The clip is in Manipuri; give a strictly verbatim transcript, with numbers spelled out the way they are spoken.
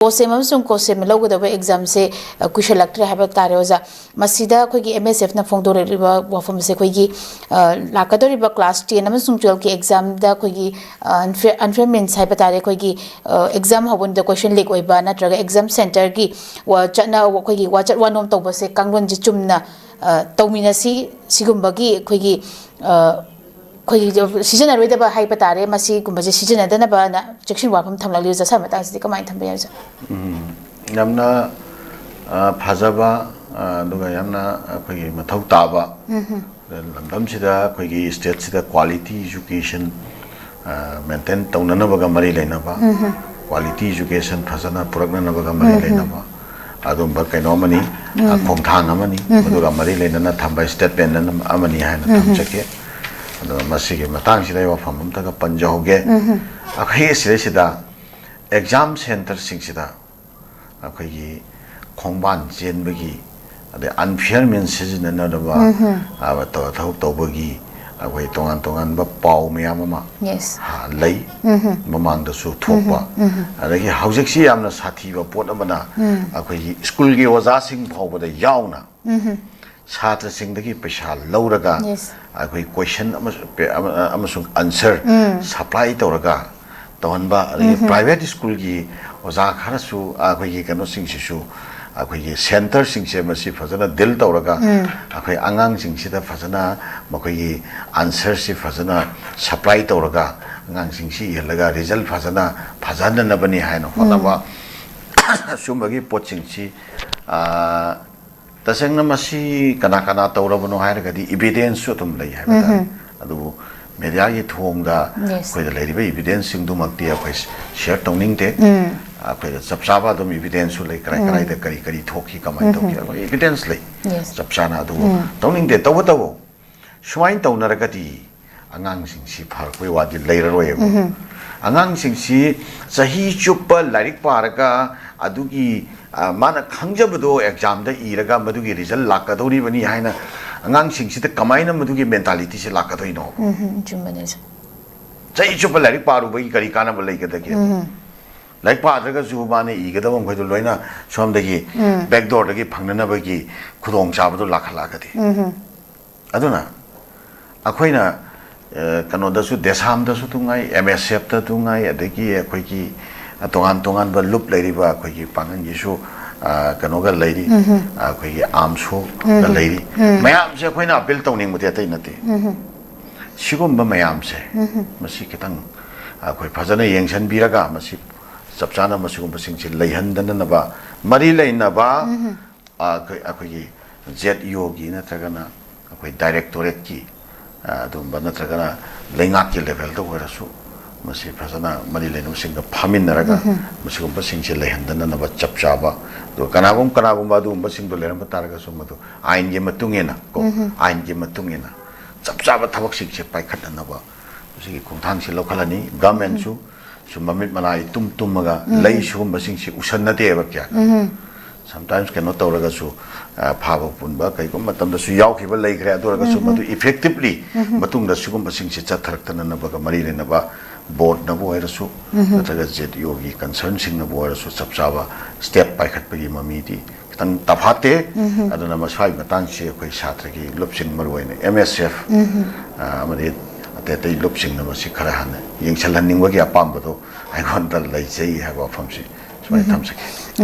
ꯀꯣꯁꯦꯝ ꯑꯃꯁꯨꯡ ꯀꯣꯁꯦꯝꯅ ꯂꯧꯒꯗꯕ ꯑꯦꯛꯖꯥꯝꯁꯦ ꯀꯨꯏꯁꯜꯂꯛꯇ꯭ꯔꯦ ꯍꯥꯏꯕ ꯇꯥꯔꯦ ꯑꯣꯖꯥ꯫ ꯃꯁꯤꯗ ꯑꯩꯈꯣꯏꯒꯤ ꯑꯦꯝ ꯑꯦꯁ ꯑꯦꯐꯅ ꯐꯣꯡꯗꯣꯔꯛꯂꯤꯕ ꯋꯥꯐꯝ ꯑꯁꯦ ꯑꯩꯈꯣꯏꯒꯤ ꯂꯥꯛꯀꯗꯧꯔꯤꯕ ꯀ꯭ꯂꯥꯁ ꯇꯦꯟ ꯑꯃꯁꯨꯡ ꯇꯨꯌꯦꯜꯐꯀꯤ ꯑꯦꯛꯖꯥꯝꯗ ꯑꯩꯈꯣꯏꯒꯤ ꯑꯟꯐꯤꯌꯔ ꯃꯤꯟꯁ ꯍꯥꯏꯕ ꯇꯥꯔꯦ, ꯑꯩꯈꯣꯏꯒꯤ ꯑꯦꯛꯖꯥꯝ ꯍꯧꯕꯗ ꯀꯣꯏꯁꯟ ꯂꯤꯛ ꯑꯣꯏꯕ ꯅꯠꯇ꯭ꯔꯒ ꯑꯦꯛꯖꯥꯝ ꯁꯦꯟꯇꯔꯒꯤ ꯆꯠꯅ ꯑꯩꯈꯣꯏꯒꯤ ꯋꯥꯆꯠ ꯋꯥꯅꯣꯝ ꯇꯧꯕꯁꯦ ꯀꯥꯡꯂꯣꯟꯁꯦ ꯆꯨꯝꯅ ꯇꯧꯃꯤꯟꯅꯁꯤ꯫ ꯁꯤꯒꯨꯝꯕꯒꯤ ꯑꯩꯈꯣꯏꯒꯤ ꯑꯩꯈꯣꯏꯒꯤ ꯁꯤꯖꯤꯟꯅꯔꯣꯏꯗꯕ ꯍꯥꯏꯕ ꯇꯥꯔꯦ, ꯃꯁꯤꯒꯨꯝꯕꯁꯦ ꯁꯤꯖꯤꯟꯅꯗꯅꯕꯅ ꯆꯦꯛꯁꯤꯟ ꯋꯥꯐꯝ ꯊꯝꯂꯛꯂꯤ꯫ ꯑꯣꯖꯥ, ꯁꯥꯔ ꯃꯇꯥꯡꯁꯤꯗꯤ ꯀꯃꯥꯏꯅ ꯊꯝꯕ ꯌꯥꯏ, ꯑꯣꯖꯥ? ꯎꯝ, ꯌꯥꯝꯅ ꯐꯖꯕ, ꯑꯗꯨꯒ ꯌꯥꯝꯅ ꯑꯩꯈꯣꯏꯒꯤ ꯃꯊꯧ ꯇꯥꯕ ꯂꯝꯗꯝꯁꯤꯗ, ꯑꯩꯈꯣꯏꯒꯤ ꯁ꯭ꯇꯦꯠꯁꯤꯗ ꯀ꯭ꯋꯥꯂꯤꯇꯤ ꯏꯖꯨꯀꯦꯁꯟ ꯃꯦꯟꯇꯦꯟ ꯇꯧꯅꯅꯕꯒ ꯃꯔꯤ ꯂꯩꯅꯕ, ꯀ꯭ꯋꯥꯂꯤꯇꯤ ꯏꯖꯨꯀꯦꯁꯟ ꯐꯖꯅ ꯄꯨꯔꯛꯅꯅꯕꯒ ꯃꯔꯤ ꯂꯩꯅꯕ ꯑꯗꯨꯝꯕ ꯀꯩꯅꯣ ꯑꯃꯅꯤ, ꯈꯣꯡꯊꯥꯡ ꯑꯃꯅꯤ꯫ ꯃꯗꯨꯒ ꯃꯔꯤ ꯂꯩꯅꯅ ꯊꯝꯕ ꯁ꯭ꯇꯦꯠꯃꯦꯟ ꯑꯃꯅꯤ ꯍꯥꯏꯅ ꯊꯝꯖꯒꯦ꯫ ꯑꯗꯨꯒ ꯃꯁꯤꯒꯤ ꯃꯇꯥꯡꯁꯤꯗ ꯑꯩ ꯋꯥꯐꯝ ꯑꯃꯇꯒ ꯄꯟꯖꯍꯧꯒꯦ꯫ ꯑꯩꯈꯣꯏ ꯁꯤꯗꯩꯁꯤꯗ ꯑꯦꯛꯖꯥꯝ ꯁꯦꯟꯇꯔꯁꯤꯡꯁꯤꯗ ꯑꯩꯈꯣꯏꯒꯤ ꯈꯣꯡꯕꯥꯟ ꯆꯦꯟꯕꯒꯤ, ꯑꯗꯩ ꯑꯟꯐꯤꯌꯔ ꯃꯤꯟꯁ ꯁꯤꯖꯤꯟꯅꯅꯕ ꯊꯕꯛ ꯇꯧꯕꯒꯤ ꯑꯩꯈꯣꯏ ꯇꯣꯉꯥꯟ ꯇꯣꯉꯥꯟꯕ ꯄꯥꯎ ꯃꯌꯥꯝ ꯑꯃ ꯂꯩ꯫ ꯃꯃꯥꯡꯗꯁꯨ ꯊꯣꯛꯄ꯫ ꯑꯗꯒꯤ ꯍꯧꯖꯤꯛꯁꯤ ꯌꯥꯝꯅ ꯁꯥꯊꯤꯕ ꯄꯣꯠ ꯑꯃꯅ ꯑꯩꯈꯣꯏꯒꯤ ꯁ꯭ꯀꯨꯜꯒꯤ ꯑꯣꯖꯥꯁꯤꯡ ꯐꯥꯎꯕꯗ ꯌꯥꯎꯅ ꯁꯥꯇ꯭ꯔꯁꯤꯡꯗꯒꯤ ꯄꯩꯁꯥ ꯂꯧꯔꯒ ꯑꯩꯈꯣꯏ ꯀꯣꯏꯁꯟ ꯑꯃꯁꯨꯡ ꯑꯟꯁꯔ ꯁꯄ꯭ꯂꯥꯏ ꯇꯧꯔꯒ ꯇꯧꯍꯟꯕ, ꯑꯗꯒꯤ ꯄ꯭ꯔꯥꯏꯚꯦꯠ ꯁ꯭ꯀꯨꯜꯒꯤ ꯑꯣꯖꯥ ꯈꯔꯁꯨ ꯑꯩꯈꯣꯏꯒꯤ ꯀꯩꯅꯣꯁꯤꯡꯁꯤꯁꯨ, ꯑꯩꯈꯣꯏꯒꯤ ꯁꯦꯟꯇꯔꯁꯤꯡꯁꯦ ꯃꯁꯤ ꯐꯖꯅ ꯗꯤꯜ ꯇꯧꯔꯒ ꯑꯩꯈꯣꯏ ꯑꯉꯥꯡꯁꯤꯡꯁꯤꯗ ꯐꯖꯅ ꯃꯈꯣꯏꯒꯤ ꯑꯟꯁꯔꯁꯤ ꯐꯖꯅ ꯁꯄ꯭ꯂꯥꯏ ꯇꯧꯔꯒ ꯑꯉꯥꯡꯁꯤꯡꯁꯤ ꯏꯍꯜꯂꯒ ꯔꯤꯖꯜ ꯐꯖꯅ ꯐꯖꯍꯟꯅꯅꯕꯅꯤ ꯍꯥꯏꯅ ꯍꯣꯠꯅꯕ꯫ ꯁꯨꯝꯕꯒꯤ ꯄꯣꯠꯁꯤꯡꯁꯤ ꯇꯁꯦꯡꯅ ꯃꯁꯤ ꯀꯅꯥ ꯀꯅꯥ ꯇꯧꯔꯕꯅꯣ ꯍꯥꯏꯔꯒꯗꯤ ꯏꯕꯤꯗꯦꯟꯁꯁꯨ ꯑꯗꯨꯝ ꯂꯩ ꯍꯥꯏꯕ ꯇꯥꯔꯦ꯫ ꯑꯗꯨꯕꯨ ꯃꯦꯗꯤꯌꯥꯒꯤ ꯊꯣꯡꯗ ꯑꯩꯈꯣꯏꯗ ꯂꯩꯔꯤꯕ ꯏꯕꯤꯗꯦꯟꯁꯁꯤꯡꯗꯨꯃꯛꯇꯤ ꯑꯩꯈꯣꯏ ꯁꯤꯌꯔ ꯇꯧꯅꯤꯡꯗꯦ꯫ ꯑꯩꯈꯣꯏꯗ ꯆꯞ ꯆꯥꯕ ꯑꯗꯨꯝ ꯏꯕꯤꯗꯦꯟꯁꯁꯨ ꯂꯩ, ꯀꯔꯥꯏ ꯀꯔꯥꯏꯗ ꯀꯔꯤ ꯀꯔꯤ ꯊꯣꯛꯈꯤ, ꯀꯃꯥꯏꯅ ꯇꯧꯈꯤ, ꯑꯩꯈꯣꯏ ꯏꯕꯤꯗꯦꯟꯁ ꯂꯩ ꯆꯞ ꯆꯥꯅ꯫ ꯑꯗꯨꯕꯨ ꯇꯧꯅꯤꯡꯗꯦ꯫ ꯇꯧꯕꯇꯕꯨ ꯁꯨꯃꯥꯏꯅ ꯇꯧꯅꯔꯒꯗꯤ ꯑꯉꯥꯡꯁꯤꯡꯁꯤ ꯐꯔꯛꯄꯩ ꯋꯥꯗꯤ ꯂꯩꯔꯔꯣꯏꯕ꯫ ꯑꯉꯥꯡꯁꯤꯡꯁꯤ ꯆꯍꯤ ꯆꯨꯞꯄ ꯂꯥꯏꯔꯤꯛ ꯄꯥꯔꯒ ꯑꯗꯨꯒꯤ ꯃꯥꯅ ꯈꯪꯖꯕꯗꯣ ꯑꯦꯛꯖꯥꯝꯗ ꯏꯔꯒ ꯃꯗꯨꯒꯤ ꯔꯤꯖꯜ ꯂꯥꯛꯀꯗꯧꯔꯤꯕꯅꯤ ꯍꯥꯏꯅ ꯑꯉꯥꯡꯁꯤꯡꯁꯤꯗ ꯀꯃꯥꯏꯅ ꯃꯗꯨꯒꯤ ꯃꯦꯟꯇꯥꯂꯤꯇꯤꯁꯦ ꯂꯥꯛꯀꯗꯣꯏꯅꯣ? ꯆꯨꯝꯕꯅꯦ꯫ ꯆꯍꯤ ꯆꯨꯞꯄ ꯂꯥꯏꯔꯤꯛ ꯄꯥꯔꯨꯕꯒꯤ ꯀꯔꯤ ꯀꯥꯟꯅꯕ ꯂꯩꯒꯗꯒꯦ? ꯂꯥꯏꯔꯤꯛ ꯄꯥꯗ꯭ꯔꯒꯁꯨ ꯃꯥꯅ ꯏꯒꯗꯕ ꯃꯈꯩꯗꯣ ꯂꯣꯏꯅ ꯁꯣꯝꯗꯒꯤ ꯕꯦꯛꯗꯣꯔꯗꯒꯤ ꯐꯪꯅꯅꯕꯒꯤ ꯈꯨꯗꯣꯡꯆꯥꯕꯗꯣ ꯂꯥꯛꯈꯠꯂꯛꯑꯒꯗꯤ꯫ ꯑꯗꯨꯅ ꯑꯩꯈꯣꯏꯅ ꯑ, ꯀꯩꯅꯣꯗꯁꯨ, ꯗꯦꯁꯥꯝꯗꯁꯨ ꯑꯗꯨꯝ ꯉꯥꯏ, ꯑꯦꯝ ꯑꯦꯁ ꯑꯦꯐꯇ ꯑꯗꯨꯝ ꯉꯥꯏ, ꯑꯗꯒꯤ ꯑꯩꯈꯣꯏꯒꯤ ꯇꯣꯉꯥꯟ ꯇꯣꯉꯥꯟꯕ ꯂꯨꯞ ꯂꯩꯔꯤꯕ ꯑꯩꯈꯣꯏꯒꯤ ꯄꯥꯡꯒꯜꯒꯤꯁꯨ, ꯑ, ꯀꯩꯅꯣꯒ ꯂꯩꯔꯤ, ꯑꯩꯈꯣꯏꯒꯤ ꯑꯥꯝꯁꯨꯒ ꯂꯩꯔꯤ꯫ ꯃꯌꯥꯝꯁꯦ ꯑꯩꯈꯣꯏꯅ ꯑꯄꯤꯜ ꯇꯧꯅꯤꯡꯕꯗꯤ ꯑꯇꯩ ꯅꯠꯇꯦ꯫ ꯁꯤꯒꯨꯝꯕ ꯃꯌꯥꯝꯁꯦ, ꯃꯁꯤ ꯈꯤꯇꯪ ꯑꯩꯈꯣꯏ ꯐꯖꯅ ꯌꯦꯡꯁꯤꯟꯕꯤꯔꯒ, ꯃꯁꯤ ꯆꯞ ꯆꯥꯅ ꯃꯁꯤꯒꯨꯝꯕꯁꯤꯡꯁꯦ ꯂꯩꯍꯟꯗꯅꯅꯕ, ꯃꯔꯤ ꯂꯩꯅꯕ, ꯑ, ꯑꯩꯈꯣꯏ, ꯑꯩꯈꯣꯏꯒꯤ ꯖꯦꯠ ꯏ ꯑꯣꯒꯤ ꯅꯠꯇ꯭ꯔꯒꯅ ꯑꯩꯈꯣꯏ ꯗꯥꯏꯔꯦꯛꯇꯣꯔꯦꯠꯀꯤ, ꯑ, ꯑꯗꯨꯒꯨꯝꯕ ꯅꯠꯇ꯭ꯔꯒꯅ ꯂꯩꯉꯥꯛꯀꯤ ꯂꯦꯚꯦꯜꯗ ꯑꯣꯏꯔꯁꯨ ꯃꯁꯤ ꯐꯖꯅ ꯃꯔꯤ ꯂꯩꯅꯕꯁꯤꯡꯒ ꯐꯝꯃꯤꯟꯅꯔꯒ ꯃꯁꯤꯒꯨꯝꯕꯁꯤꯡꯁꯦ ꯂꯩꯍꯟꯗꯅꯅꯕ ꯆꯞ ꯆꯥꯕ, ꯑꯗꯨꯒ ꯀꯅꯥꯒꯨꯝ-, ꯀꯅꯥꯒꯨꯝꯕ ꯑꯗꯨꯒꯨꯝꯕꯁꯤꯡꯗꯣ ꯂꯩꯔꯝꯕ ꯇꯥꯔꯒꯁꯨ ꯃꯗꯨ ꯑꯥꯏꯟꯒꯤ ꯃꯇꯨꯡ ꯏꯟꯅ ꯀꯣ, ꯑꯥꯏꯟꯒꯤ ꯃꯇꯨꯡ ꯏꯟꯅ ꯆꯞ ꯆꯥꯕ ꯊꯕꯛꯁꯤꯡꯁꯦ ꯄꯥꯏꯈꯠꯅꯅꯕ ꯃꯁꯤꯒꯤ ꯈꯣꯡꯊꯥꯡꯁꯤ ꯂꯧꯈꯠꯂꯅꯤ꯫ ꯒꯃꯦꯟꯁꯨ ꯁꯨꯝ ꯃꯃꯤꯠ ꯃꯅꯥ ꯏꯇꯨꯝ ꯇꯨꯝꯃꯒ ꯂꯩ ꯁꯤꯒꯨꯝꯕꯁꯤꯡꯁꯤ ꯎꯁꯟꯅꯗꯦꯕ ꯀꯌꯥ꯫ ꯁꯝꯇꯥꯏꯝꯁ ꯀꯩꯅꯣ ꯇꯧꯔꯒꯁꯨ, ꯑ, ꯐꯥꯕ ꯄꯨꯟꯕ ꯀꯩꯒꯨꯝꯕ ꯃꯇꯝꯗꯁꯨ ꯌꯥꯎꯈꯤꯕ ꯂꯩꯈ꯭ꯔꯦ꯫ ꯑꯗꯨ ꯑꯣꯏꯔꯒꯁꯨ ꯃꯗꯨ ꯏꯐꯦꯛꯇꯤꯕꯂꯤ ꯃꯇꯨꯡꯗ ꯁꯤꯒꯨꯝꯕꯁꯤꯡꯁꯤ ꯆꯠꯊꯔꯛꯇꯅꯅꯕꯒ ꯃꯔꯤ ꯂꯩꯅꯕ ꯕꯣꯔꯗꯅꯕꯨ ꯑꯣꯏꯔꯁꯨ ꯅꯠꯇ꯭ꯔꯒ ꯖꯦꯠ ꯏ ꯑꯣꯒꯤ ꯀꯟꯁꯔꯟꯁꯤꯡꯅꯕꯨ ꯑꯣꯏꯔꯁꯨ ꯆꯞ ꯆꯥꯕ ꯁ꯭ꯇꯦꯞ ꯄꯥꯏꯈꯠꯄꯒꯤ ꯃꯃꯤꯗꯤ ꯈꯤꯇꯪ ꯇꯐꯥꯠꯇꯦ꯫ ꯑꯗꯨꯅ ꯃꯁꯥꯒꯤ ꯃꯇꯥꯡꯁꯤ ꯑꯩꯈꯣꯏ ꯁꯥꯇ꯭ꯔꯒꯤ ꯂꯨꯞꯁꯤꯡ, ꯃꯔꯨꯑꯣꯏꯅ ꯑꯦꯝ ꯑꯦꯁ ꯑꯦꯐ, ꯑ, ꯑꯃꯗꯤ ꯑꯇꯩ ꯑꯇꯩ ꯂꯨꯞꯁꯤꯡꯅ ꯃꯁꯤ ꯈꯔ ꯍꯥꯟꯅ ꯌꯦꯡꯁꯤꯜꯍꯟꯅꯤꯡꯕꯒꯤ ꯑꯄꯥꯝꯕꯗꯣ ꯑꯩꯉꯣꯟꯗ ꯂꯩꯖꯩ ꯍꯥꯏꯕ ꯋꯥꯐꯝꯁꯤ ꯁꯨꯃꯥꯏꯅ ꯊꯝꯖꯒꯦ꯫